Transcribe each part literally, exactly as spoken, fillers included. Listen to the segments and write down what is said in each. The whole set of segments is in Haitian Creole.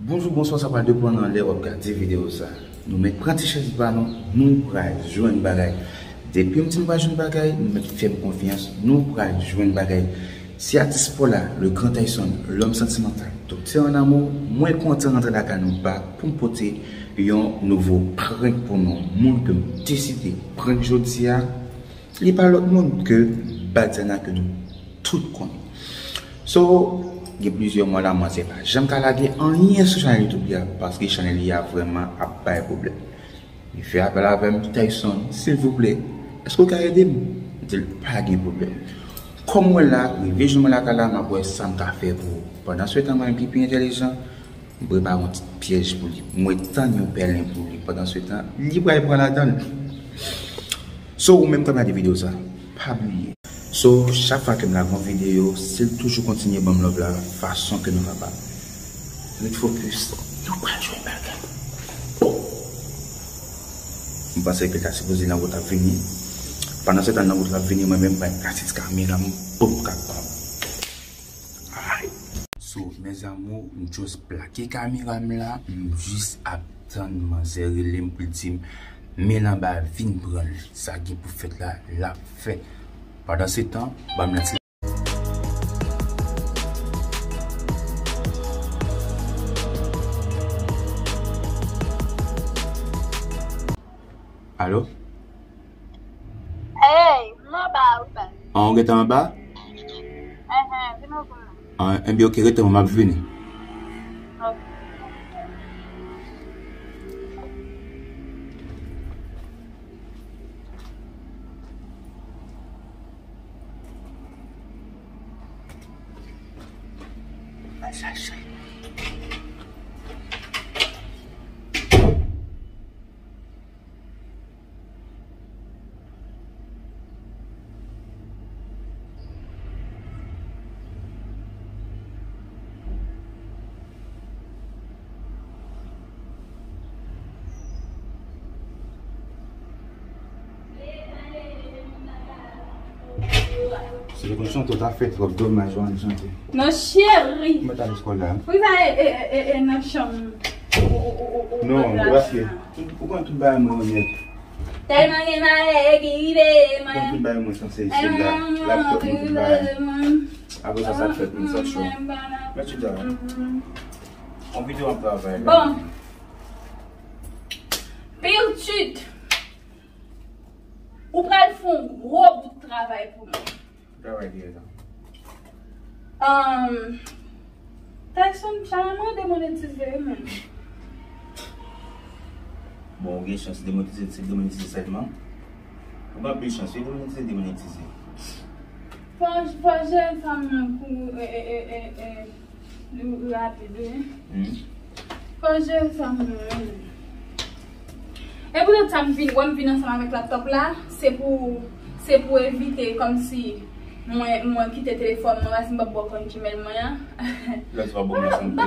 Bonjou, bonswa, sa pral depann nan lè w ap gade videyo sa. Nou mèt pran ti chèz pa nou, nou pral jwenn bagay. Depi m di nou pral jwenn bagay, nou mèt fè m konfyans, nou pral jwenn bagay. Se atis pa w la, le grand Tyson, l'homme sentimental, doktè an amou, mwen kontan rantre lakay nou bak pou m pote yon nouvo prank pou nou. Moun ke m deside prank jodi a, li pa lòt moun ke Badiana ke nou tout konnen. So, gen plizyè mwa la, manzè pa janm ka lage anyen sou chanèl YouTube li a, paske chanèl li a vrèman ap bay pwoblèm. Li fè apèl avè m, Tyson, silvouplè, èske w ka ede m? M di l, pa gen pwoblèm. Kòm mwen la, rive jwenn mwen lakay la, m ap wè sa m ka fè pou ou. Pandan se tan, mwen menm ki pi entèlijan, m prepare yon ti pyèj pou li. Mwen tann yon pèlen pou li. Pandan se tan, li pral pran ladan l. So, ou menm k ap gade videyo sa, pa bliye. So, chak fwa ke m lage yon videyo, si l toujou kontinye ban m love la, fason ke nou kapab. Ret fokis, nou pral jwenn bagay. Oh! M panse ke l ta sipoze nan wout ap vini. Pandan se tan nan wout ap vini, mwen menm, mwen kase ti kamera m, boum, kaka. Ay! So, mes amours, m just plake kamera m la, m jis ap tann manzè rele m pou l di m, Melamba vin pran l. Sa gen pou fèt la, l ap fèt. Pandan se tan, ban m lanse. Alo? Hey, m anba a wi, baz. An, ou gentan anba? Enhen, vin ouvri m. An, enben, ok, rete, m ap vini. Ok. Al chache. Si te konn chante, w ta fè twòp domaj, w ann chante. Non, cheri. Mwen ta di kò la. Pou sa, e, e, e, e, nan chanm. Non, paske ou konn tout bagay mwen, Onyèt. Tèlman gen malè ki rive mwen. Konn tout bagay mwen, sanse se la, laptop mwen, tout bagay. Apre sa, sa k fèt, mwen sot cho. Mèt chita. On videyo ap travay la. Bon. Pil chit. Ou pral fè yon gwo bout travay pou mwen. Travay ki rete? Um, Tyson, chanèl mwen demonetize wi, menm. Bon, ou gen chans demonetize, se demonetize sèlman. Ou gen anpil chans, se demonetize, demonetize. Fò, fò jere fanm nan kou, e, e, e, e, e. Li rapid, wi. Hmm. Fò jere fanm nan, wi. E poutèt sa m vin, wè m vin ansanm avèk laptop la, se pou, se pou evite kòmsi mwen, mwen kite telefòn mwen, paske m p ap ba w kòd Gmail mwen an. Lè sa w ba m, sa m te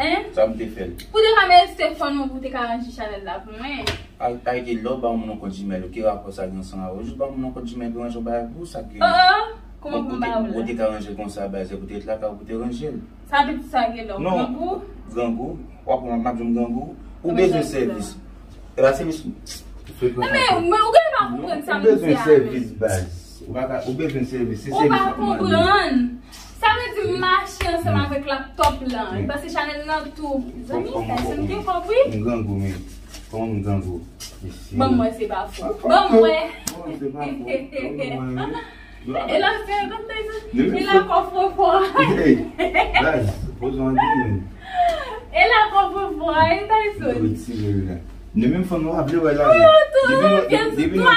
fè. Sa m te fè. Pou te ka mete telefòn mwen, pou te ka ranje chanèl la pou mwen. Ay, ay, lè w ba moun yon kòd Gmail, ki rapò sa gen ansanm avè w? Jis ba moun yon kòd Gmail pou ranje yon bagay pou ou, sa ki. Oh, oh. Kòman pou m ba w la? Ou te ka ranje l konsa, baz, se pou te ret lakay ou pou te ranje l. Sa vle di sa gen lè w grangou? Grangou. W ap pran, m ap di w grangou. Ou bezwen sèvis. E pa sèvis. Men, men ou genlè pa konprann sa m di a. Ou bezwen sèvis, baz. Ou pa ka, ou bezwen sèvis. Se sèvis ou ap mande. Ou pa konprann. Sa vle di m mache ansanm avèk laptop lan. Paske chanèl lan tou. Zanmi, Tyson gen kòb wi. M grangou, men. Kòman m grangou? Ban m wè se pa fo. Ban m wè. Ban m wè se pa fo. Ban m wè. E la fè konn Tyson. E la kòfrefò. Hey, baz, poze w anpil, men. E la kòfrefò, e Tyson. Retire l la. Nou menm fanm nou pa vle wè lajan. Depi nou, depi nou,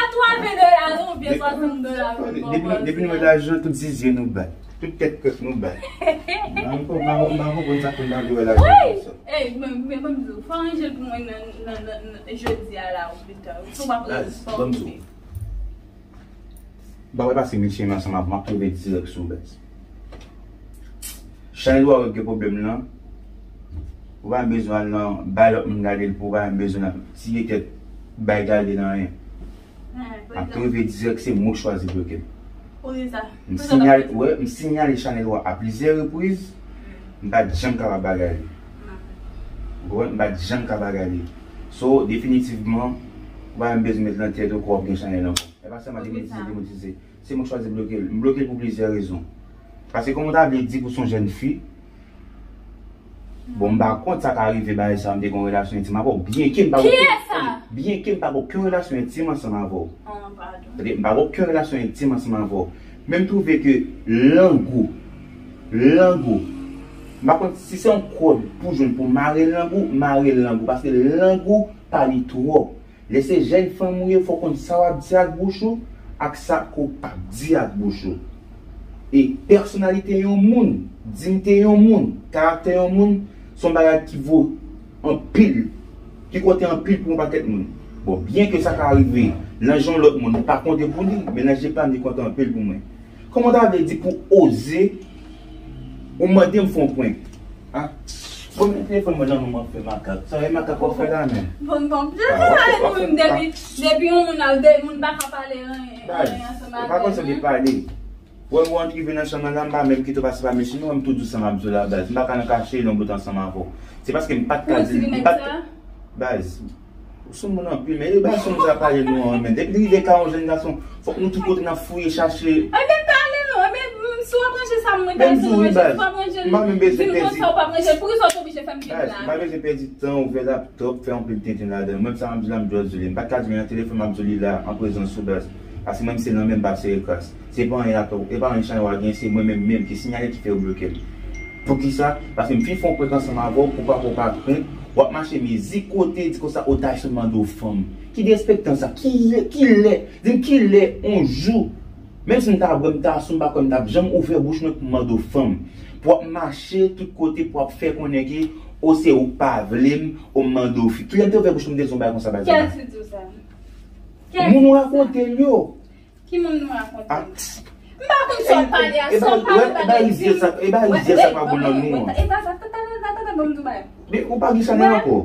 depi nou, depi nou wè lajan, tout zizye nou bay. Tout tèt kòk nou bay. M pa konprann, m pa konprann sa k fè n pa vle wè lajan konsa. Ey, men, men, ban m di w, fò w ranje l pou mwen nan, nan, nan, nan jodi a la ou pita. Si w pa pran responsabilite. Ba wè pase mil chen ansanm avè m, m ap twouve dirèk sou baz. Chanèl ou a wè gen pwoblèm lan. Ou pa bezwen al nan bay lòt moun gade l pou ou pa bezwen nan tiye tèt bay gade nan anyen. M ap twouve dirèk se mwen k chwazi bloke m. M sinyale, wè, m sinyale chanèl ou a a plizyè repriz, m pa t janm kapab bagay li. Ou konprann? M pa t janm ka bagay li. So, definitivman, ou pa menm bezwen met nan tèt ou ke w ap gen chanèl ankò. E pa sèlman demotize, demotize. Se mwen k chwazi bloke l. M bloke l pou plizyè rezon. Paske kòman w ta vle di pou se yon jèn fi, bon, m pa kont sa ka rive bagay sa, m te gen yon relasyon entim avè w. Byenke m pa gen okenn, byenke m pa gen okenn relasyon entim ansanm avè w. Tande, m pa gen okenn relasyon entim ansanm avè w. Men m twouve ke lang ou, lang ou, m pa konn si se yon kòd pou jwenn pou mare lang ou, mare lang ou, paske lang ou pale twòp. Lè se jèn fanm ou ye, fò w konn sa w ap di ak bouch ou ak sa ke w p ap di ak bouch ou. E pèsonalite yon moun, diyite yon moun, karaktè yon moun, se yon bagay ki vo anpil, ki konte anpil pou yon pakèt moun. Bon, byenke sa ka rive nan je yon lòt moun, li pa konte pou li, men nan je pa m, li konte anpil pou mwen. Kòman w ta vle di pou oze ou mande m fè yon prank? Ah. Bon, men telefòn mwen nan men m ap fè makak. Sa e makak w ap fè la menm? Bon, bon, je pa ale pou m depi, depi yon moun ap de moun pa ka pale anyen, anyen ansanm avè m. Ou pa konn sa m te pale. Wè, ou antre nan chanm nan la, m pa menm kite w pase pa mesye, non, m tou di w sa m ap di w la, baz. M pa ka nan kache, non, bout ansanm avè w. Se paske m pa t ka di, m pa t, baz. Ou sou moun anpil, men e bay sou moun sa pale nou an, men. Depi li rive ka yon jèn gason, fòk nou tout kote n ap fouye, chache. Ebyen, pale non, ebyen, si w ap ranje sa, mwen ta di w ranje, si w ap ranje l, di m konsa, ou p ap ranje l, poukisa w te oblije fè m vin la? M pa bezwen pèdi tan, ouvè laptop, fè anpil tenten ladan l. Mwen, sa m ap di la, m just di w li. M pa t ka di w li nan telefòn, m ap di w li la, an prezans ou, baz. Paske mwen, se nan men m p ap sere kras. Se pa anyen atò, e pa anyen chanèl w a gen, se mwen menm menm ki siyale ki fè yo bloke m. Poukisa? Paske m fin fè yon prank ansanm avè w, pou pa, pou pa prank, w ap mache mizik kote, di konsa, o Tayson mande w fanm. Ki derespektan sa? Ki lè, ki lè? Di m ki lè, yon jou, menm si m ta bwè, m ta sou, m pa kwè m t ap janm ouvè bouch mwen pou m mande w fanm. Pou w ap mache tout kote, pou w ap fè konnen ke, o se ou k pa vle m, o m mande w fi. Ki lè m te ouvè bouch mwen, m te di w yon bagay konsa, baz? Kiyès ki di w sa? Moun ou rakonte l yo. Ki moun nou rakonte? M pa konn sa w ap pale a, sa w ap pale a, di m. E ba rizyèz sa k pa bon nan nou an. E ba sa, tande, tande, tande, ban m di w bagay. Men ou pa gen chanèl ankò.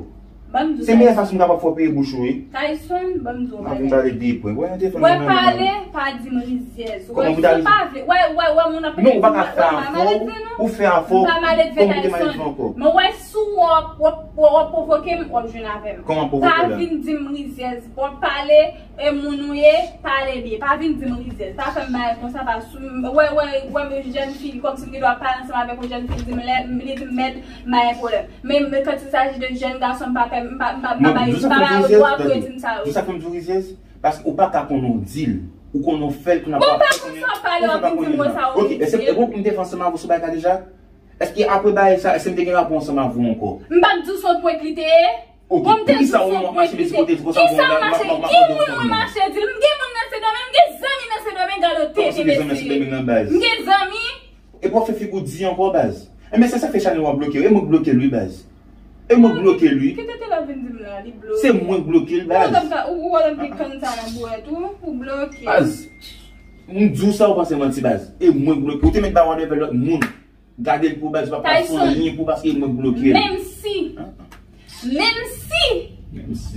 Ban m di w bagay. Se meyè fason m kapab fè w peye bouch ou, wi. Tayson, ban m di w bagay. M ap vin pale de pwen. Wè, pale, pa di m rizyèz. Wè, si w pa vle, wè, wè, wè, moun ap pale. Non, ou pa ka fè afè w, ou fè afè w, kòman ou te maledve ankò? Men wè, si w ap, w ap, w ap pwovoke m, w ap jwenn avè m. Kòman pwovoke w la? Pa vin di m rizyèz, w ap pale. E moun ou ye, pale byen. Pa vin di m rizyèz. Pa fè m bagay konsa, pa sou m. Wè, wè, wè, men jèn fi, kòmsi m gen dwa pale ansanm avèk yon jèn fi, li di m lè, li di m mèd, m pa gen pwoblèm. Men, men quand il s'agit de jèn gason, m pa fè, m pa, m pa, m pa bay, m pa bay yo dwa pou yo di m sa yo. Di sa fè m di w rizyèz? Paske ou pa ka konn yon dil. Ou konn yon fè l, kounye a w ap fè konnen. Bon, pa konn sa w ap pale, w ap vin di m konsa, ok, e se, e bon pou m te fè ansanm avè w sou bagay la deja? Èske apre bagay sa, èske m te gen rapò ansanm avè w ankò? M pa t di w se yon prank li te ye. Ok, poukisa ou menm w ap mache mezi kote di konsa? Kisa m mache? Ki moun mwen mache di l? M gen moun nan Sendomeng, m gen zanmi nan Sendomeng, gade w tete mesye. M gen zanmi. Epi w ap fè figi w di ankò, baz. Enben, se sa k fè chanèl ou an bloke w. E mwen k bloke l wi, baz. E mwen k bloke l wi. Ki tete l ap vin di m la, li bloke. Se mwen k bloke l, baz. Ou wè m ka, ou wè m te kann sa nan bwè tou, ou bloke. Baz, m di w sa, ou panse manti, baz. E mwen k bloke. Ou te mèt ba whatever lòt moun. Gade l pou baz, pa, pa fè anyen pou paske mwen bloke l. Menm si, menm si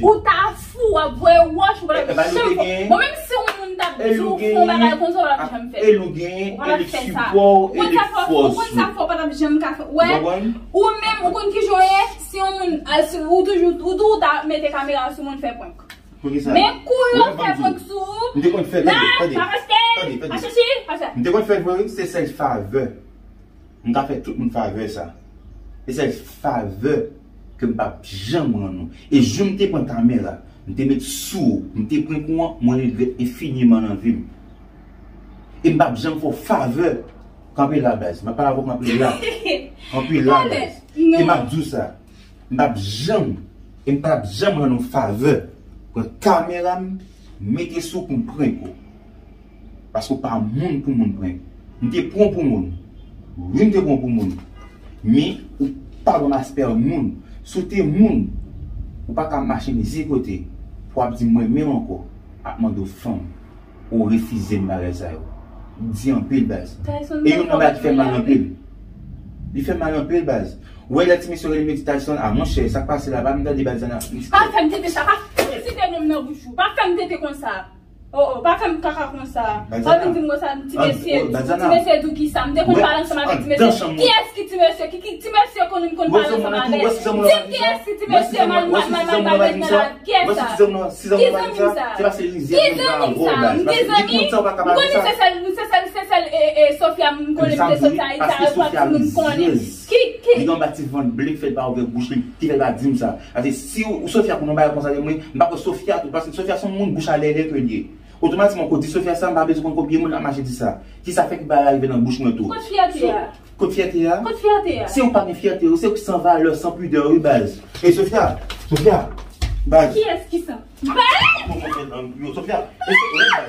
ou ta fou, w ap voye wòch, ou pa t ap janm fè. Bon, menm si yon moun t ap di w fè yon bagay konsa, ou pa t ap janm fè. E l ou genyen, e li k sipò w, e li k fòs ou. Ou konn sa fè, ou pa t ap janm ka fè. Wè, ou menm, ou konn kijan w ye, si yon moun, si ou toujou, ou tou, ou ta mete kamera sou moun fè prank. Men kou yo fè prank sou ou, m te konn fè, tande, tande, tande, tande. M te konn fè vre, wi, se sèl favè. M ka fè tout moun favè sa. E sèl favè ke m p ap janm rann ou. E jou m te pran kamera, m te met sou ou, m te prank ou an, mwen regrèt enfiniman nan vi m. E m p ap janm fè w favè. Kanpe la, baz. M ap pale avè w, kanpe la. Kanpe la, baz. E m ap di w sa. M p ap janm, e m p ap janm rann ou favè. Pran kamera m, mete sou pou m prank ou. Paske w pa moun pou moun prank. M te pran w pou moun. Wi, m te pran w pou moun. Men, ou pa ban m aspè moun. Si w te moun, ou pa ka mache mezi kote pou w ap di m mwen menm ankò, ap mande w fanm. Ou refize m bagay sa yo. Di anpil, baz. E youn nan bagay ki fè m mal anpil. Li fè m mal anpil, baz. Ou wè lè ti mesye rele m, yo di Tayson, a monchè, sa k pase la, pa m tande Bazana. Pa fè m tete sa, pa site non m nan bouch ou. Pa fè m tete konsa. Oh, oh, pa fè m kaka konsa. Pa vin di m konsa, ti mesye, ti mesye di w kisa. M te konn pale ansanm avèk ti mesye. Kiyès ki di mesye, ki, ki ti mesye konn, konn pale ansanm avè l? Di m kiyès ki ti mesye mal, mal, mal, mal, mal nan la? Kiyès sa? Ki zanmi m sa? Ki zanmi m sa? M gen zanmi? M konnen se sèl, se sèl, se sèl, e, e, Sofia m konnen m te soti Ayiti, sa yo pa ti moun konnen. Ki, ki? Li gen yon ti vant ble ki fè l pa ouvè bouch li, ki fè l pa di m sa. Paske si Sofia konn yon bagay konsa de mwen, m pa kwè Sofia tou, paske Sofia se yon moun bouch a lèlè ke l ye. Otomatikman, kon di Sofia sa, m pa bezwen konn konbyen moun ap mache di sa. Ki sa fè ki bagay la rive nan bouch mwen tou? Kot fyète a? Kot fyète a? Kot fyète a? Se ou pa gen fyète, ou se san valè, san pidè, wi, baz. Ey, Sofia, Sofia, baz. Kiyès ki san? Yo, Sofia, ey, ey, baz.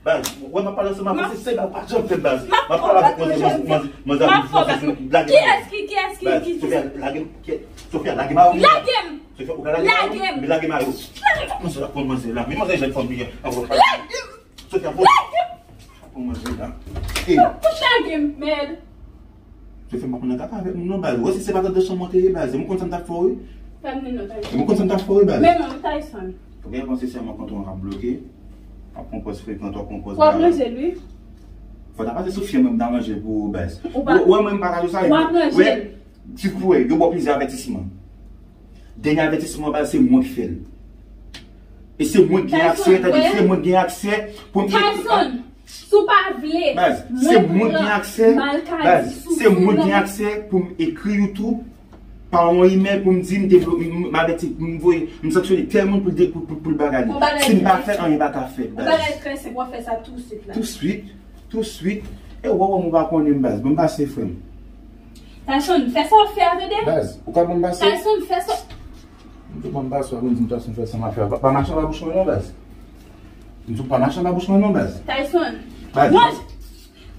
Baz, wè m ap pale ansanm avè w, se sa ou pa janm fè, baz. M ap pale avèk manzè, manzè, manzè, lage m. Kiyès ki, kiyès ki, ki, ki? Sofia, lage m, Sofia, lage m. Lage m! Sofia, ou ka lage m? Lage m! Men lage m a yo. Manzè la pran manzè la. Men manzè jèn fanm li ye. Lage m! Sofia, bon. Lage m! Pran manzè la. Ey. Lage m, mèd. Sofia, m pa konn nan kaka avèk moun non, baz. Wè si se pa nan chanm mwen te ye, baz. Mwen konn sa m t ap fè w, wi. Mwen konn sa m t ap fè w, wi, baz. Men non, Tyson. Ou gen panse sèlman kontou an k ap bloke? W ap pran pòz frekan, w ap pran pòz. W ap ranje l, wi. Fò ta pase sou fye mwen, m ta ranje l pou ou, baz. Ou pa. Wè mwen, m pa ka di sa. W ap ranje l. Ti kou, yo ba w plizyè avètisman. Dènye avètisman, baz, se mwen ki fè l. E se mwen ki gen aksè, tande, se mwen ki gen aksè pou m ekri. Tyson, si w pa vle, baz, se mwen ki gen aksè, baz, se mwen ki gen aksè pou m ekri YouTube pa yon imèl pou m di m te vle, m, m avèti, m voye, m sanksyone tèl moun pou l de-, pou, pou, pou l bagay li. Si m pa fè l, anyen pa ka fèt, baz. Yon bagay trè senp, w ap fè sa touswit la. Touswit, touswit. E w wè m ou pa konnen m, baz. Bon, m pase, frè m. Tyson, fè sa w fè a, tande? Baz, ou ka ban m pase? Tyson, fè sa. M tou ban m pase, w ap vin di m Tyson fè sa m ap fè a. Pa, pa mache anba bouch mwen non, baz. M tou pa mache anba bouch mwen non, baz. Tyson. Baz. Ranje.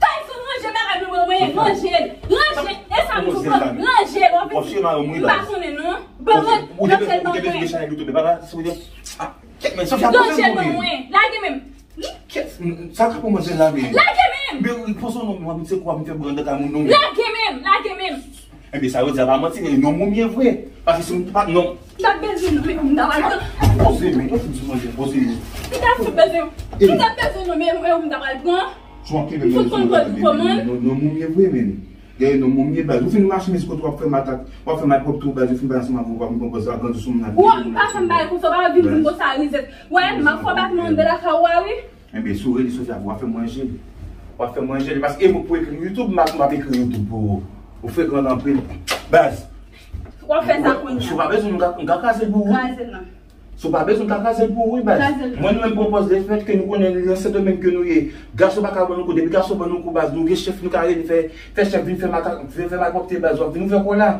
Tyson, ranje bagay mwen, mwen, ranje l. Ranje. E sa m tou pran. Ranje l, w ap vin di. M pa konnen non. Bon, ranje l ban mwen. Ranje l ban mwen. Lage men m. Sa ka pou manzè la, men. Lage men m! Men, poze non, mwen, se kwa m fè branda ka moun non, men. Lage men m! Lage men m! Enben, sa yo di a pa manti, men non, mwen, mwen vre. Paske si m pa, non. M t ap bezwen non, men m t ap al pran. Poze, men, poze, poze, poze. M t ap fout bezwen. M t ap bezwen non, men, men m t ap al pran. M fout konn kòd kòman. Non, non, mwen, mwen vre, men. Dèyè non, mwen, mwen, baz. Ou fin mache, men, kote w ap fè matak, w ap fè malpwòpte w, baz, ou fin bay ansanm avè w, w ap vin pran pòz la, grandi sou moun nan. Ou pa janm bay konsa, w pa vin di m konsa, Rizèt. Wè, m ap fè w bat mwen anndan lakay ou a, wi. Enben, si w rele Sofia, w ap fè manje li. W ap fè manje li, paske e mwen pou ekri YouTube, m ap, m ap ekri YouTube pou ou. Ou frekan anpil. Baz. W ap fè sa kounye a. Si w pa bezwen, m ka, m ka kraze l pou ou. Kraze l non. Si w pa bezwen, m ka kraze l pou ou, wi, baz. Kraze l. Mwen, nou menm pran pòz lefèt ke nou konnen nan Sendomeng ke nou ye. Gason pa ka ban nou kou, depi gason ban nou kou, baz, nou gen chèf, nou ka rele fè, fè chèf vin fè maka-, vin fè malpwòpte, baz, w ap vin ouvè kò w la.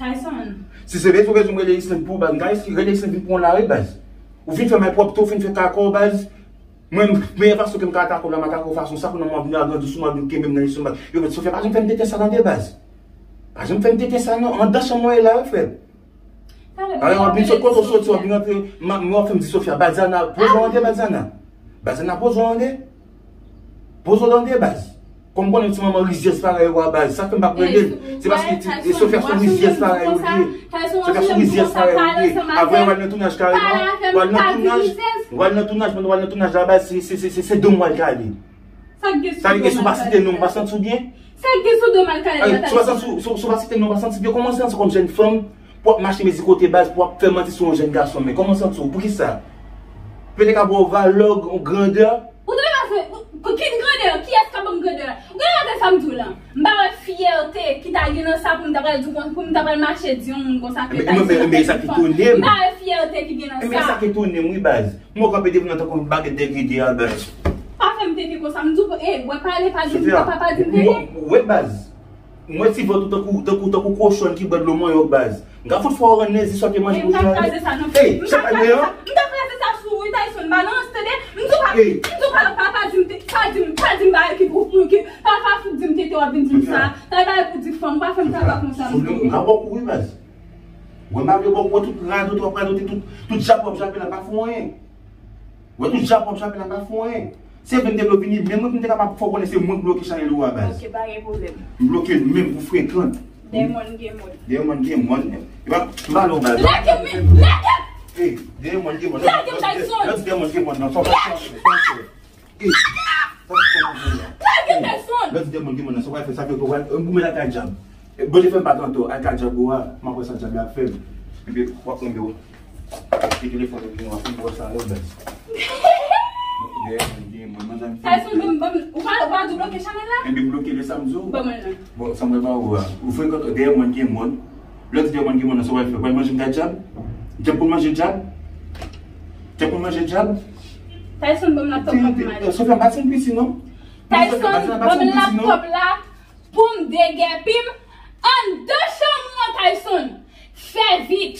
Tyson. Si se bezwen, bezwen m rele Islande pou ou, baz, m ka rele Islande vin pran w la, wi, baz. Ou vin fè malpwòpte, ou fin fè kaka w, baz. Mwen, meyè fason ke m ka atake w la, m atake w fason sa, kounye a m ap vin agrandi sou mwen, vin kenbe m nan leson baz. Yo, men Sofia, pa janm fè m tenten sa, tande, baz. Pa janm fè m tenten sa, non. Anndan chanm mwen ye la, wi, frè m. Alò, w ap vin sot kote w soti, w ap vin antre, m ap, w ap fè m di Sofia, Badiana, poze w antre, Badiana. Badiana, poze w antre. Poze w antre, baz. Kòm m konnen ti manman rizyèz parèy ou a, baz. Sa fè m pa ap rele l. Se paske ti, e Sofia se yon rizyèz parèy ou li ye. Sofia se yon rizyèz parèy ou li ye. Avè w al nan tounaj kareman. W al nan tounaj. W al nan tounaj, pandan w al nan tounaj la, baz, se, se, se, se, se dan w al kale. Sa k gen sou do m al kale? Sa k gen sou do m al kale? Ay, si w pa santi, si, si w pa site non, w pa santi byen, kòman w santi kòm jèn fanm pou w ap mache mezi kote baz, pou w ap fè manti sou yon jèn gason, men kòman w santi w? Poukisa? Petèt ka ba w valè, grandè. Ou tande sa, ki grandè? Kiyès k ap ban m grandè? Ou tande sa m di w lan? M pa wè fyète ki ta gen nan sa pou m ta pral di w kon, pou m ta pral mache di yon moun konsa ke ta di yon bagay. M pa wè fyète ki gen nan sa. Enben, sa k etone m, wi, baz. M wè w kanpe devan nan tankou yon bagèt degede a, baz. Pa fè m tete konsa. M di w, e, bwè pale, pa di m papa, pa di m tete. Ou wè, baz. M wè ti vant ou tankou, tankou, tankou kochòn ki bwè dlo manyòk, baz. M ka fout fè w rann lezi sa w te manje pou jodi a. Ey, m ka kraze sa, non. M ka kraze sa sou ou, wi, Tyson, balans, tande. M di w pa, m di w pa, pa, pa di m te, pa di m, pa di m bagay ki pou, pou ki, pa, pa fout di m tete, w ap vin di m sa. Sa bagay pou di fanm, pa fè m travay konsa, m di w. M ka ba w kou, wi, baz. Wè, m ap vle ba w kou, tout radot w ap radote, tout, tout jape w ap jape la, pa fè w anyen. Wè, tout jape w ap jape la, pa fè w anyen. Se vin te vle vini, menm mwen ki m te kapab fè w konnen se mwen k bloke chanèl ou a, baz. Ok, pa gen pwoblèm. M bloke l menm pou frekan. Dèyè mòn gen mòn. Dèyè mòn gen mòn. E pa, m pale w, baz. Lage men, lage! Ey, dèyè mòn gen mòn. Lage m, Tyson! Lè w di dèyè mòn gen mòn nan, fò w pa fè, fò w fè. Ey, fò w fè. Lage m, Tyson! Lè w di dèyè mòn gen mòn nan, sa w pral fè, sa vle di w pral, yon goumen lakay dyab. Bondye fè m pa tanto, al ka djab ou a, m ap wè sa djab la ap fè m. Ebyen, w ap pran yo. Epi telefòn ou gen, w ap fin wè sa yo, baz. Dèyè mwen gen moun, manzè m fin. Tyson, ban m, ban m, ou pa, ou pa di w bloke chanèl la? Ebyen, m bloke lè sa m di w. Ban mwen non. Bon, sa mwen ba ou a. Ou frekante dèyè mwen gen moun. Lè w di dèyè mwen gen moun, nan sa w al fè? W al manje m ta djab? Djab pou manje djab? Djab pou manje djab? Tyson, ban m laptop la pou m ale. Sofia, m pa t fin piti, non. Tyson, ban m laptop la pou m degèpi m anndan chanm ou an, Tyson. Fè vit.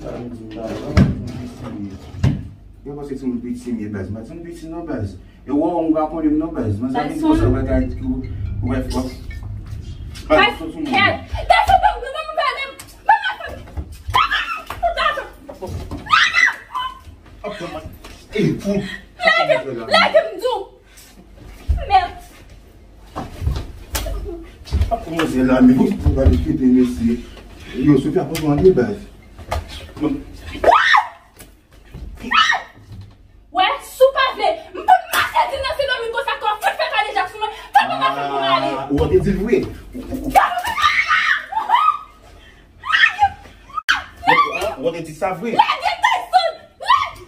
Sa vle di m pa, m pa t fin piti, men. Yo panse timoun piti m ye, baz. M pa t fin piti, non, baz. E wè, ou pa konnen m non, baz. Mwen sa vin konsa, ou pa ka, ou pa fò. Baz, sot sou mwen. Kèt. Dèfè ban m, ban m gade m. Ban m laptop. Ban m laptop. Lage m, lage m di w. Mèd. Ap kòmanse la, men pou gade kite mesye. Yo, Sofia, pran mande baz. Wè, si w pa vle, m konn mache di nan Sendomeng konsa, kò fout fè kadejak sou mwen, fè m mache pou m ale. Ah, ou te di l vre. Ou te di sa vre. Lage Tyson! Lage!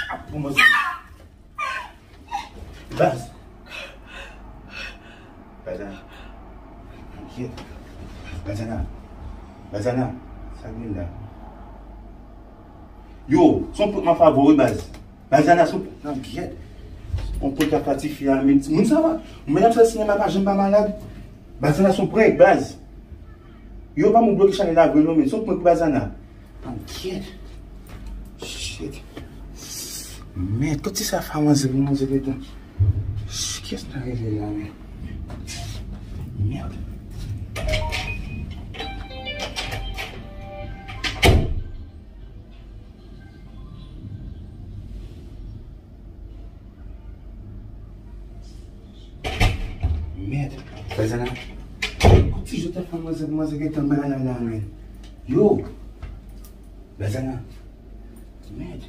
Ap kòmanse. Baz. Bazana. Kèt. Bazana. Bazana. Sa gen la? Yo, se yon prank m ap fè avè w wi, baz. Bazana, se yon prank. Nan kèt. Se yon prank k ap fè tifi a, men moun sa va. Medam sa sinema pa janm pa malad. Bazana, se yon prank, baz. Yo, pa moun bloke chanèl la vre non, men se yon prank wi, Bazana. Ankyèt. Shit. Mèd, kot ti sa fè manzè pou manzè gentan. Sh, kiyès nan rele la, men? Mèd. Mèd. Bazana. Kot ti jwèt ap fè manzè pou manzè gentan bay la la, men? Yo. Bazana. Mèd.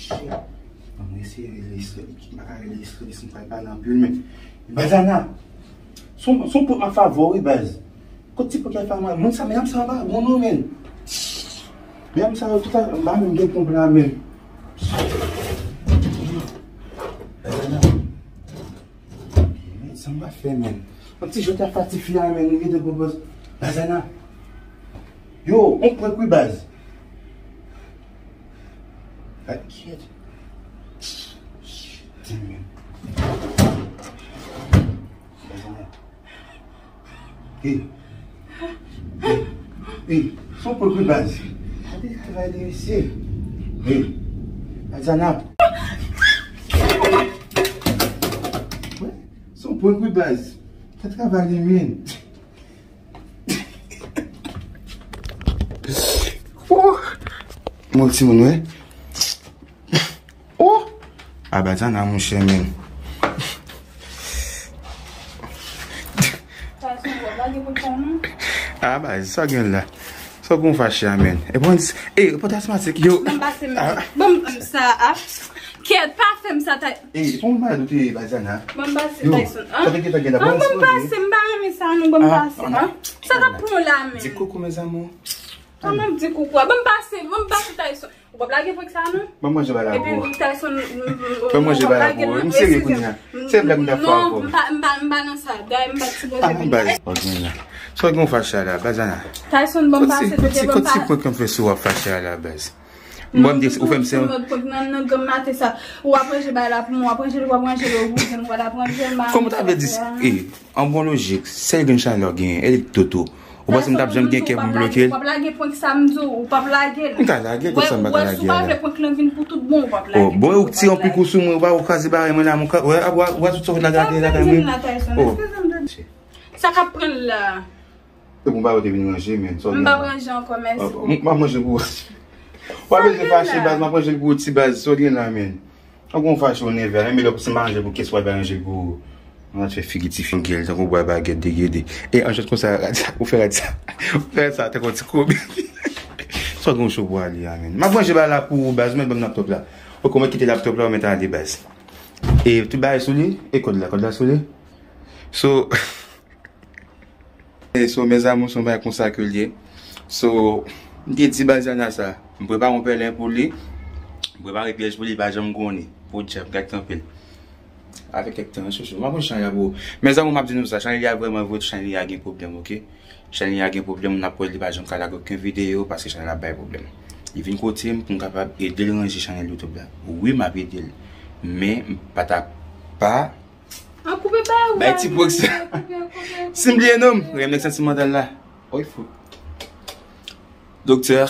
Shit. Ban m eseye rele Isla. M pa ka rele Isla, m pral pale anpil, men. Bazana. Se yon, se yon prank m ap fè avè w wi, baz. Kot ti prank k ap fè avè w? Moun sa, medam sa pa bon non, men. Medam sa yo tout a, m pa menm gen prank la, men. Bazana. Men, sa m va fè, men. Yon ti jwèt ap fè tifi a, men, nou gentan pran pòz. Bazana. Yo, on prank wi, baz. Ay, kèt. Shit, men. Bazana. Hey. Hey. Hey. Se yon prank wi, baz. Gade travay de mesye. Hey. Bazana. Wè. Se yon prank wi, baz. Sa travay li, men. Oh. Mon timoun, wè. Oh! A, Bazana, monchè, men. A, baz, sa gen la? Sa gon fache a, men. E bon, e, pòt asmatik, yo. Ban m pase, men. Ban m sa a. Kèt, pa fè m sa, Tyson. E, se yon mal ou te ye, Bazana. Ban m pase, Tyson. Sa te gentan gen la. Ban m pase, m pa renmen sa, non, ban m pase. Sa k ap pran w la, men? Di koukou, mes amours. Kòman m di koukou a? Ban m pase, ban m pase, Tyson. Ou p ap lage prank sa non? Ban m manje bala pou ou. Epi Tyson, ban m manje bala pou ou. M serye kounye a. Se blag m t ap fè avè w. Non, m pa, m pa, m pa nan sa. Dayè m pa t sipoze vin la. Sa w gen w fache a la, Bazana? Tyson, ban m pase, ban m pase. Kot ti prank m fè sou w ap fache a la, baz? Ban m di, ou fè m se yon. Nan, nan granm maten sa. Ou ap ranje bala pou mwen, w ap ranje l, w ap ranje l, ou vin, w ap ranje l. Kòman w ta vle di, e, an bon lojik, sèl grenn chalè w genyen, e li k toto. Ou panse m t ap janm gen kè pou m bloke l? Ou p ap lage prank sa m di w, ou p ap lage l. M ka lage l, kòm sa m pa ka lage l la. Wè, wè, si w pa vle prank lan vin pou tout bon, ou p ap lage l. Oh, bon, ou ti anpil kou sou mwen, ou pa wè w kraze bagay mwen la, mwen ka, wè, wè, wè tout sa w vin la gate la kay mwen. Oh. Sa k ap pran l la? Se pou m pa wè w te vin ranje, men. M p ap ranje ankò, mèsi. M ap ranje pou ou. W ap bezwen fache, baz, m ap ranje l pou ou, ti baz. Sa w gen la, men. An gon fache w nève a, men lè w si m pa ranje pou kès w al pa ranje pou ou. Mwen fè figi ti fi gèl tankou bwa bagèt degede. E an jwèt konsa, ou fè rad sa. Ou fè rad sa tankou ti kobe. Sa gen w cho pou ale a, men. M ap ranje bagay la pou ou, baz, ou mèt ban m laptop la. Ok, mwen kite laptop la, ou mèt ale, baz. E tout bagay sou li? E kòd la, kòd la sou li? So, so, mes amours, se yon bagay konsa ke l ye. So, m te di Bazana sa. M prepare yon pèlen pou li. M prepare pyèj pou li, pa janm konnen. Podyab, gad tanpil. Avèk kèk tan, chouchou. M ap pran Chanel la pou ou. Mes amours, m ap di nou sa. Chanel la vrèman vre, Chanel la gen pwoblèm, oke? Chanel la gen pwoblèm, n ap wè li pa janm ka lage okenn videyo paske Chanel la bay pwoblèm. Li vin kote m pou m kapab ede l ranje Chanel YouTube la. Wi, m ap ede l. Men, m pa ta pa An koupe bay ou bay ti pwòk sa. Si m bliye non m, renmen nèg santimantal la. Oy fou. Doktè,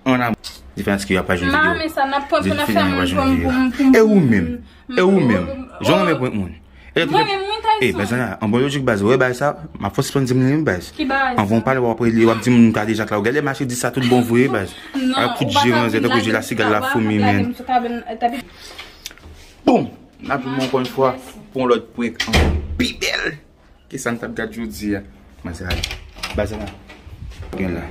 an amou. Diferans ki yo ap pa jwenn videyo. Mame sa n ap pran pou n ap fè moun pou m pou m pou m. E ou menm? E ou menm? Jan w renmen prank moun? E mwen menm mwen ta e sou. Baz la, an bon lojik baz, wè baz sa, m ap fòs pann di m li baz. Ki baz? Anvan w pale w ap rele, w ap di moun ka deja k la, w gade mache di sa tout bon vre baz. Ak kout je ranzè tankou je lasigal la foumi menn. Bon, n ap vin ankò yon fwa pou yon lòt prank ankò pi bèl ke sa n t ap gad jodi a. Baz la, baz la. Gen la.